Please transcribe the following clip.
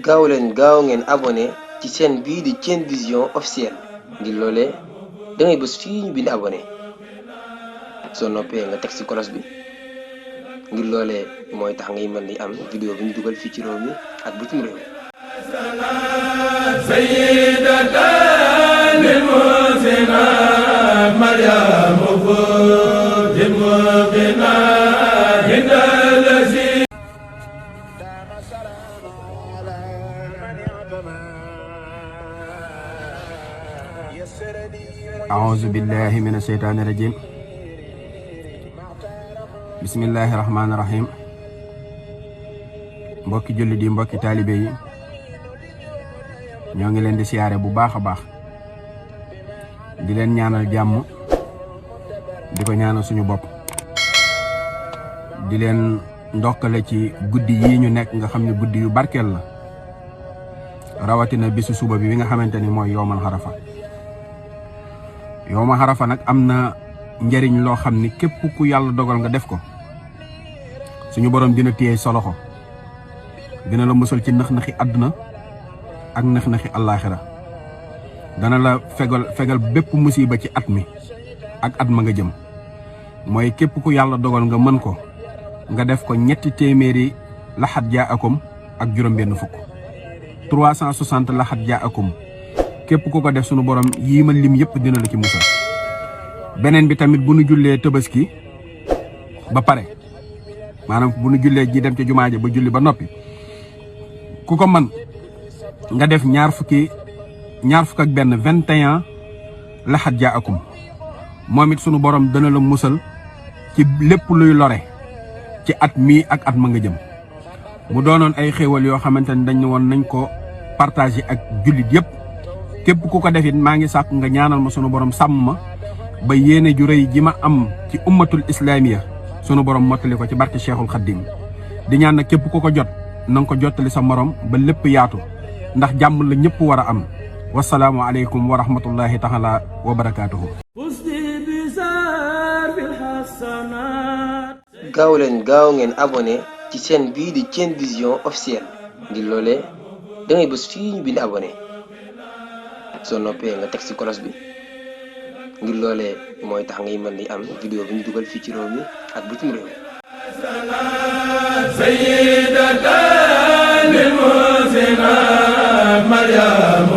gaaw leen gaaw ngeen abonné ci chaîne bii di Sen Vision officiel ngir loolee da ngay bës fii ñu bind abonné soo noppee nga teg ci cloche bi ngir loolee mooy tax ngay mën di am vidéo bu ñu dugal fii ci réew mi ak bitim réew. أعوذ بالله من الشيطان الرجيم بسم الله الرحمن الرحيم mbokki julli di mbokki taalibe yi ñoo ngi leen di siyaare bu baax a baax di leen ñaanal jàmm di ko ñaanal suñu bopp di leen ndokkale ci guddi yi ñu nekk nga xam ne guddi yu barkeel la rawatina bisu suba bi nga xamante ni mooy yowmal Arafat yowmal Arafat nag am na njariñ loo xam ni képp ku yàlla dogal nga def ko suñu borom dina téye sa loxo dina la musal ci nax-naxi àdduna ak nax-naxi àllaaxira dana la fegal bépp musiba ci at mi ak at ma nga jëm mooy képp ku yàlla dogal nga mën ko nga def ko 300 laxat jaa akum ak juróom-benn fukk 360 laxat jaa akum képp ku ko def sunu borom yii ma lim yëpp dina la ci musal. beneen bi tamit bu nu jullee Tabaski ba pare maanaam bu nu jullee ji dem ca jumaa ja ba julli ba noppi ku ko man nga def ñaar fukk ak benn 21 laxat jaa akum moom it sunu borom dana la musal ci lépp luy lore ci at mii ak at ma nga jëm mu doonoon ay xéewal yoo xamante ni dañ ne woon nañ ko partager ak jullit yëpp képp ku ko defit maa ngi sàkk nga ñaanal ma sunu borom sàmm ma ba yéene ju rëy ji ma am ci ummatul islamiya sunu borom mottali ko ci barke Cheikhul Khadim di ñaan nag képp ku ko jot na nga ko jottali sa morom ba lépp yaatu ndax jàmm la ñëpp war a am wasalaamu aleykum wa rahmatullahi taala wa barakaatuhu. gaaw leen gaaw ngeen abonné ci chaîne bii di Sen Vision officiel ngir loolee da ngay bës fii ñu bind abonné soo noppee nga teg ci cloche bi ngir loolee mooy tax ngay mën di am vidéo bu ñu dugal fii ci réew mi ak bitim réew. Maryam